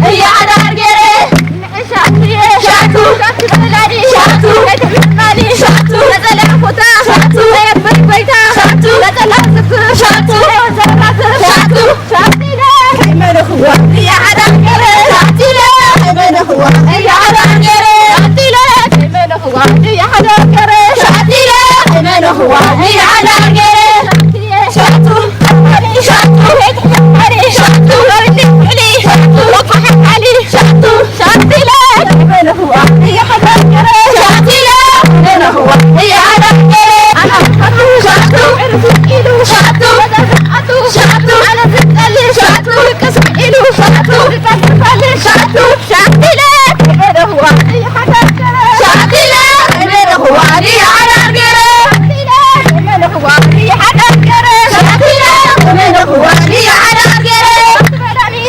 እያ ሓዳር ገይረ። ሻቱ፣ ሻቱ፣ ሻቱ፣ ሻቱ፣ ነጸላ ፎታ፣ ሻቱ፣ ነየብል ጎይታ፣ ሻቱ፣ ነጸላ ዝክር፣ ሻቱ፣ ነወዘራትር፣ ሻቱ፣ ሻቲለ ከይመለኽዋ እያ ሓዳር ገይረ። ሻቲለ ከይመለኽዋ እያ ሓዳር ገይረ። ሻቲለ ከይመለኽዋ እያ ሓዳር ገይረ። ሻቲለ ከይመለኽዋ እያ ሓዳር ገይረ። ሻቱ፣ ሻቱ፣ ሻቱ፣ ሻቱ፣ ሻቲለ ከይመለኽዋ እያ ሓዳር ገይረ። ሻቲለ ከይመለኽዋ እያ ሓዳር ገይረ። ሻቱ፣ ሻቱ፣ ሻቱ፣ ሻቱ፣ ኣነ ዝጠሊ ሻቱ፣ ቅስም ኢሉ ሻቱ፣ ዝጠፍፋል ሻቱ፣ ሻቲለ ከይመለኽዋ እያ ሓዳር ገይረ። ሻቲለ ከይመለኽዋ እያ ሓዳር ገይረ። ሻቲለ ከይመለኽዋ እያ ሓዳር ገይረ። ሻቲለ ከይመለኽዋ እያ ሓዳር ገይረ።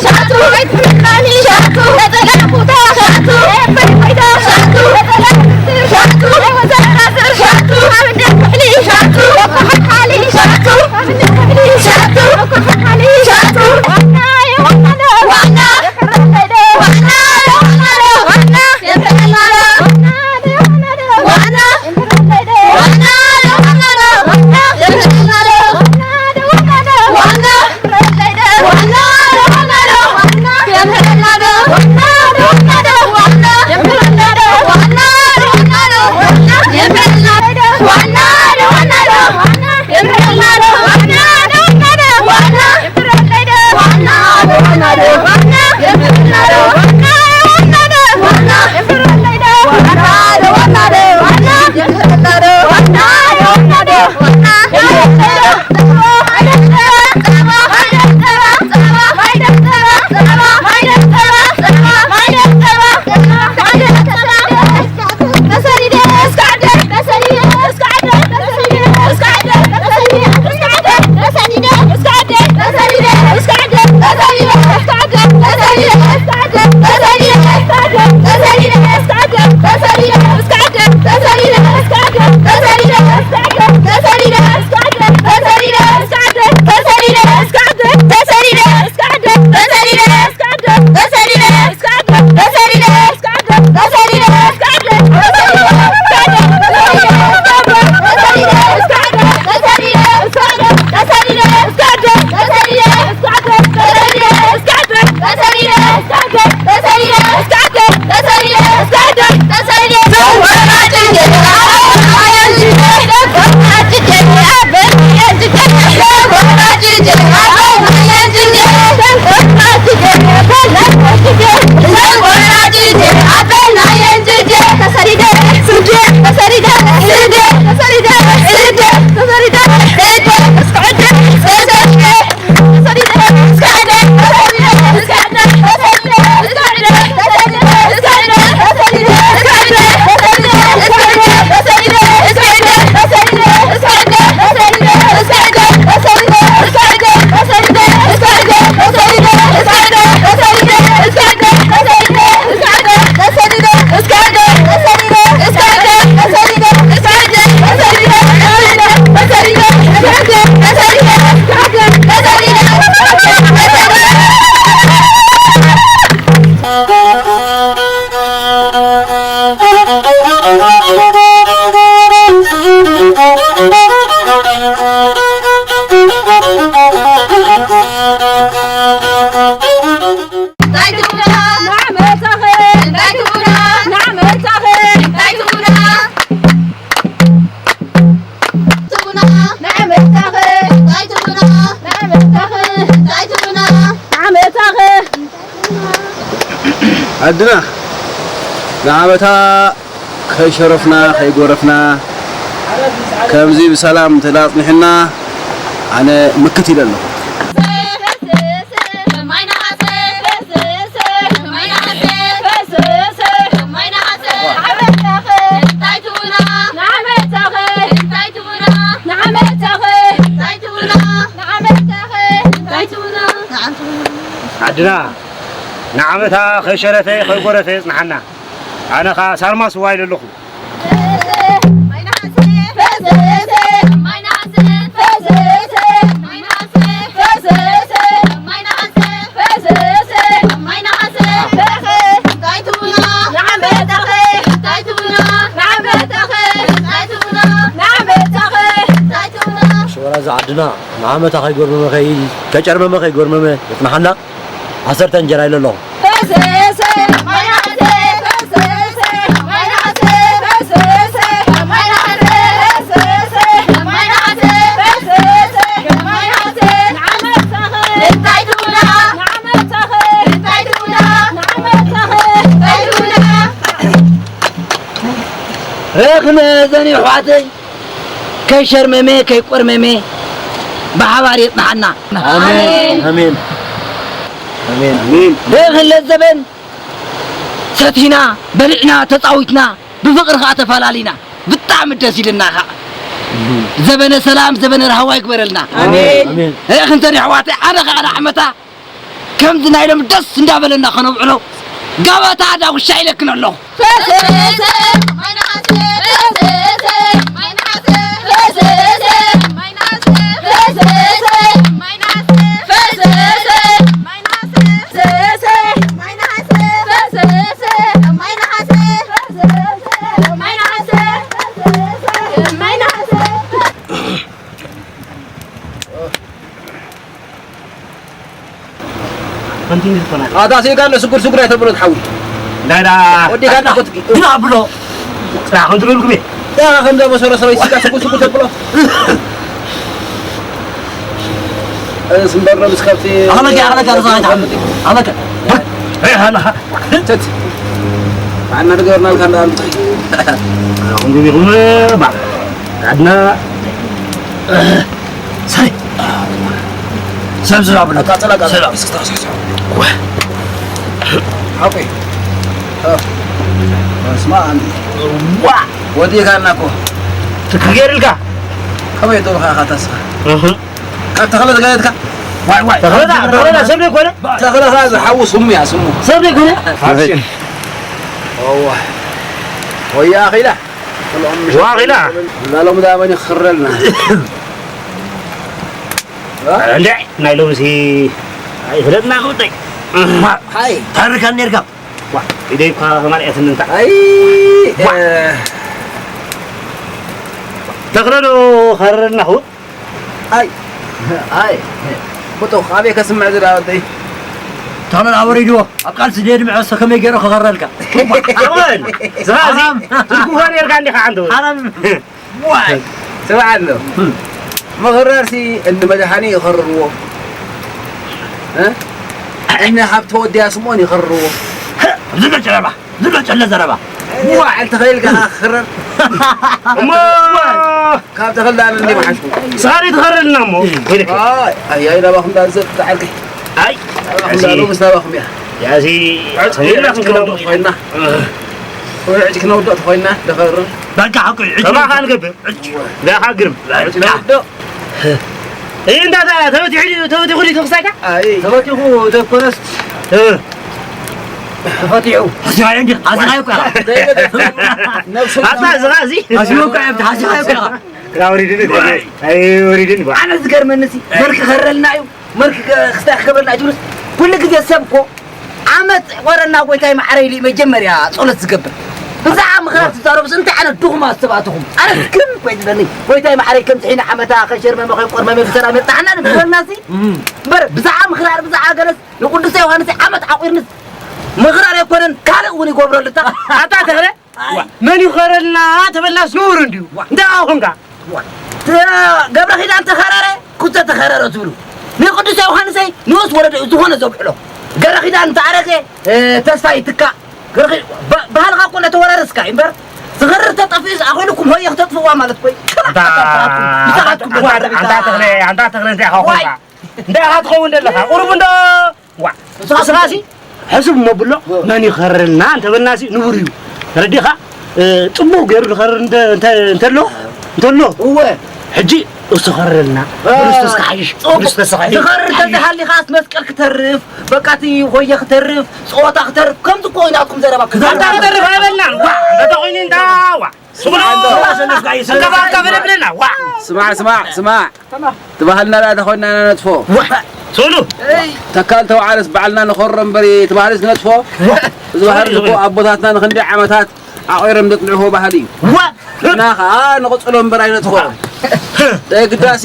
ሻቱ፣ ሻቱ፣ ሻቱ፣ ሻቱ፣ ሻቱ፣ ዓድና ንዓመታ ከይሸረፍና ከይጎረፍና ከምዚ ብሰላም እንተ ኣጽኒሕና ኣነ ምክት ኢለ ኣለኹ። ዓድና ንዓመታ ከይሸረፈ ከይጎረፈ የጽንሓና። ኣነ ኸኣ ሳርማ ስዋ ኢለ ኣለኹ። ንዓመታ ከይጎርመመ ከይ-፣ ከጨርመመ ከይጎርመመ የጽንሓና። ዓሰርተ እንጀራ ኢለ ኣለኹ። ረኽነ ዘን ኣሕዋተይ ከይሸርመመ ከይቆርመመ ብሓባር የጽንሓና። ኣሜን፣ ኣሜን፣ ኣሜን፣ ኣሜን። ረኽን ለዘበን ሰቲና በሊዕና ተጻዊትና ብፍቕሪ ኸዓ ተፈላሊና ብጣዕሚ ደስ ኢልና ኸዓ። ዘበነ ሰላም ዘበነ ራህዋ ይግበረልና። ኣሜን። ኣሜን። ረኽን ዘን ኣሕዋተይ ኣነ ኸዓ ንዓመታ ከምዚ ናይ ሎሚ ደስ እንዳበለና ከነብዕሎ ጋባታ ዳጉሻ ኢለክን ኣለኹ። ኣታ ስኢካ ኣሎ ስጉር ስጉር ኣይተብሎ ትሓዊ። ዳዳ። ወዲካ ኣለኹ ትኪ። ግዳ ብሎ። ስራሕ ከም ትብልኩም እየ። ያ ከም ዘበሰሎ ሰበይ ስጋ ስጉር ስጉር ተብሎ። እስ እምበር ነው ምስ ከብቲ። ኣኸለካ፣ ኣኸለካ፣ ርዛይታ። ኣኸለካ። እ፣ ሃላ። ትት። ባዕና ንገርና ልካ እንዳ ኣምጥኺ። ኣኹም ግቢኹም፣ ባ። ዓድና። ሰይ። ሰብ ዝራብና። ኣቃጽላ፣ ኣቃጽላ። ሰብ። እስክስታ፣ እስክስታ። ወ። ሓቆይ። እ። ስማ፣ ኣን-፣ ዋ። ወዲእካና እኮ። ትክገርልካ። ከመይ ዶ ኻኻ ተስፋ? እህ። ካብ ተኽለ ዝገለትካ? ዋይ፣ ዋይ። ተኽለ ዳ-፣ ተኽለ ዳ ሰብ ዘይኮነ? ተኽለ ኸኣ ዝሓዉ ስሙ እያ፣ ስሙ። ሰብ ዘይኮነ? ሓፍሽን። እዋ። ወያ ኣኺላ። ዋ፣ ኣኺላ። ላሎም ዳ መን ይኽረልና? እንዴ፣ ናይ ሎምሲ ኣይፍለጥና ክውጠይ። ሃይ። ታርካን ኔርካ? ዋ፣ ኢደይ እኳ ከማን እያ ትምንታ። ኣይ፣ ዋ። እ። ተኽለ ዶ ኸረርና ኹ? ኣይ፣ ኣይ፣ ቁጡ፣ ኣበይ ከስምዕ ዝዳ ወደይ? ተኽለ ኣወሪድዎ፣ ኣብ ቃልሲ ደድምዐ እሱ ከመይ ገይሩ ክኸረልካ? ኣወል፣ ዝኻ እዚ፣ ሓራም። ትርጉም ኸ ኔርካ እንዲኻ ዓንተ ወል? ሓራም። ዋይ፣ ስምዓ ኣሎ። እም። ምኽራርሲ እኒ መድሓኒ ይኸርርዎ። እ? እኒ ሃብተ ወዲ ኣስምኦን ይኸርርዎ። ዝብሎ ጨረባ፣ ዝብሎ ጨለ ዘረባ። ዋዕ፣ እንተኸይልካ ክኽረር። እሞ፣ ካብ ተኸልዳ ኣነ እንዲ መሓሽኩ። ሳሪ ትኸርልና እሞ፣ ወይለከ። ኣይ፣ ኣይ፣ ኣይ፣ ናባኹም ዳንዘ ተዓርከ። ኣይ፣ ናባኹም እዚ ዳሉ ምስ ናባኹም እያ። ያዚ፣ ዕጭ፣ ኸይልና ዕጭ ክንከውን። ክነውድቕ ተኾይንና። እ። ወይ ዕጭ ክነውድቕ ተኾይንና፣ ደኸርር። በቃ፣ ሓቂ፣ ዕጭ ከማኻ ንገብር። ዕጭ። ዳኻ ግርም። ዕጭ ነውድቕ። እይ፣ እንዳ፣ ተበቲሑ ድዩ፣ ተበቲኹ ድዩ ተኽሳይካ? ኣይ። ተበቲኹ ዘይኮነስ፣ እ። ተፈቲሑ። ሓሲኻዮ እንጂ፣ ሓሲኻዮ እኮ ኢኻ። ነብሱ ኣታ፣ ዝኻ፣ እዚ። ሓሲኻዮ እኮ ኢኻ፣ ሓሲኻዮ እኮ ኢኻ። ክላ ወሪድኒ፣ ኣይ፣ ወሪድኒ፣ ዋ። ኣነ ዝገርመኒ ሲ፣ መልክ ኸረልና እዩ። መልክ ከ-፣ ክስታይ ክገብረልና ኣይትብሉስ? ኩሉ ግዜ ሰብ እኮ ዓመት ቆረና ጎይታይ መዓረይ ኢሉ እዩ መጀመርያ ጸሎት ዝገብር። ብዛዕባ ምኽራር ትዛረቡስ እንታይ ዓይነት ድኹማት ሰባት ኢኹም? ኣነ ግርም እኮ እዩ ዝብለኒ። ጎይታይ መዓረይ ከምዚ ሒና ዓመታ ከሸርመመ ከይቆርመመ ብሰላም የብጽሓና ንብለና ሲ። እም። እምበር ብዛዕባ ምኽራር ብዛዕባ ገለስ ንቅዱስ ዮሃንስ ዓመት ዓቂርንስ ምኽራር ኣይኮነን ካልእ እውን ይገብረሉ እታ። ኣታ ተኽለ ኣይ። ዋ፣ መን ይኸረልና ተበልናስ ነውሪ እንድዩ። ዋ። እንታይ ኣኹንካ? ዋ። ተ-፣ ገብረ ኪዳን ተኸረረ፣ ኩተ ተኸረረ ትብሉ። ንቅዱስ ዮሃንሰይ ንኡስ ወለዶ እዩ ዝኾነ ዘብዕሎ። ገብረ ኪዳን እንተኣረገ፣ እ፣ ተስፋ ይትካእ። ገብረ ኪ-፣ ባ-፣ ባህልኻ እኮ እናተወራረስካ እዩ እምበር፣ ዝኸርር ተጠፊኡስ ኣኺሉኩም ሆየ ክተጥፍዋ ማለት እኮ እዩ። ኣንታ፣ ምሳኻትኩም ኣንታ፣ ተዋረድ ኣንታ ተኽለ፣ ኣንታ ተኽለ እንታይ ኢኻ ዋይ። ኮንካ? እንታይ ኢኻ ትኸውን ዘለኻ? ቁሩብ እንዶ ዋ፣ ንስኻ ንስኻሲ ሕስብ እሞ ብሎ፣ እ። መን ይኸርልና እንተበልናሲ ንቡር እዩ። ተረዲኻ? እ፣ ጽቡቕ ገይሩ ዝኸርር እንተ-፣ እንተ-፣ እንተሎ፣ እንተሎ፣ እወ። ሕጂ እሱ ኸርልና፣ እ። ብሉስ ተስካ ሓይሽ፣ ጽቡቕ። ብሉስ ተስካ ሓይሽ። ዝኸርር ተዝሃሊ ኸኣስ መስቀል ክተርፍ፣ በቃ እቲ ሆየ ክተርፍ፣ ጸወታ ክተርፍ፣ ከምዚ እኮ ኢናትኩም ዘረባ ክዛረብ። ኣንታ ክተርፍ ኣይበልናን። ዋ፣ እንተ ተኾይኑ እንታ፣ ዋ። ስምዓ እንዶ። ስምዓ እንዶ። ስምዓ እንዶ። ስምዓ፣ ስምዓ፣ ስምዓ። ትባህልና ደኣ ተኾይንና ኢና ነጥፎ። ዋ! ሶሉ! ተካል ተዋዓረስ ባዕልና ንኸሮ እምበር እቲ ባህልስ ክነጥፎ? ዋ! እዚ ባህልስ እኮ ኣቦታትና ንኽንደይ ዓመታት ዓቒሮም ዘጽንዕዎ ባህሊ እዩ። ዋ! ንሕና ኸኣ ንቕጽሎ እምበር ኣይነጥፍኦን። ደይ ግዳሲ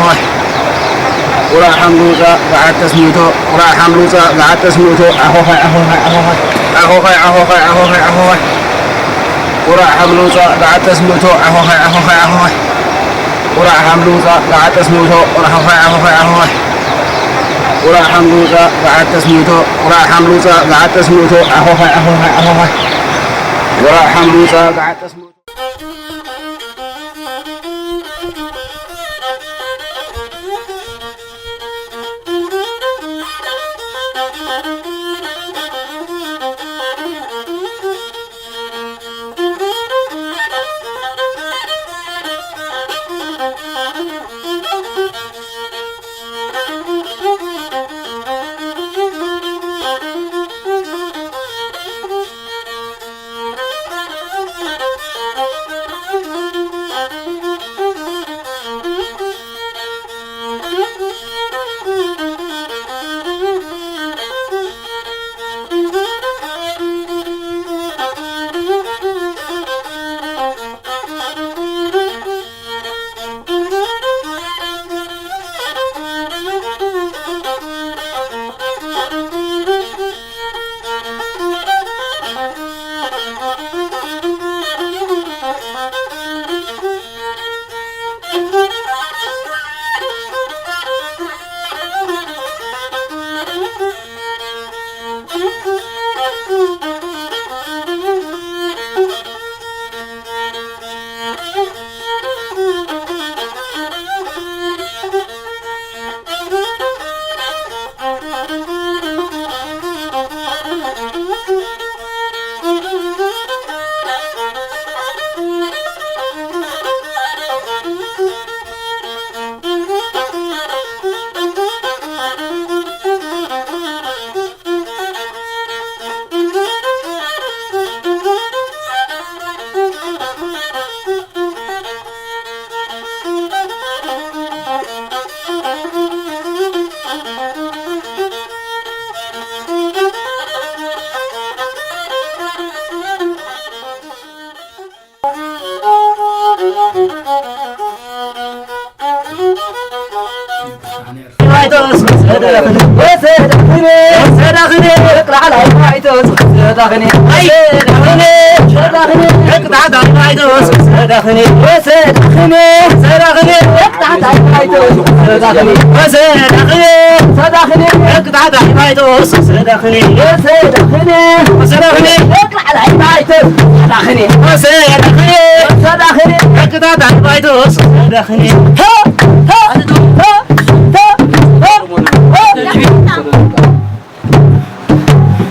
ኣኾኻይ። ቁራዕ ሓምሊ ውጻእ፣ ገዓት ተስሚቶ። ቁራዕ ሓምሊ ውጻእ፣ ገዓት ተስሚቶ። ኣኾኻይ፣ ኣኾኻይ፣ ኣኾኻይ። ኣኾኻይ፣ ኣኾኻይ፣ ኣኾኻይ፣ ኣኾኻይ። ቁራዕ ሓምሊ ውጻእ፣ ገዓት ተስሚቶ። ኣኾኻይ፣ ኣኾኻይ፣ ኣኾኻይ። ቁራዕ ሓምሊ ውጻእ፣ ገዓት ተስሚቶ። ኣኾኻይ፣ ኣኾኻይ፣ ኣኾኻይ። ቁራዕ ሓምሊ ውጻእ፣ ገዓት ተስሚቶ። ቁራዕ ሓምሊ ውጻእ፣ ገዓት ተስሚቶ። ኣኾኻይ፣ ኣኾኻይ፣ ኣኾኻይ። ቁራዕ ሓምሊ ውጻእ፣ ገዓት ተስሚቶ።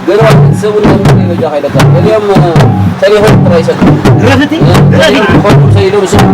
ገለ ሰብኡት ከም ይበጃ ከይደካ። ገሊኦም ሰሪሖም ጥራይ ይሰዱ። ረፍቲ? ረፊ። ኾኑ ሰይዶም ሰ-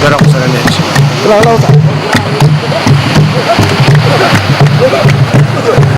ደረቑ ሰለለች። ጥላ ለውጣ።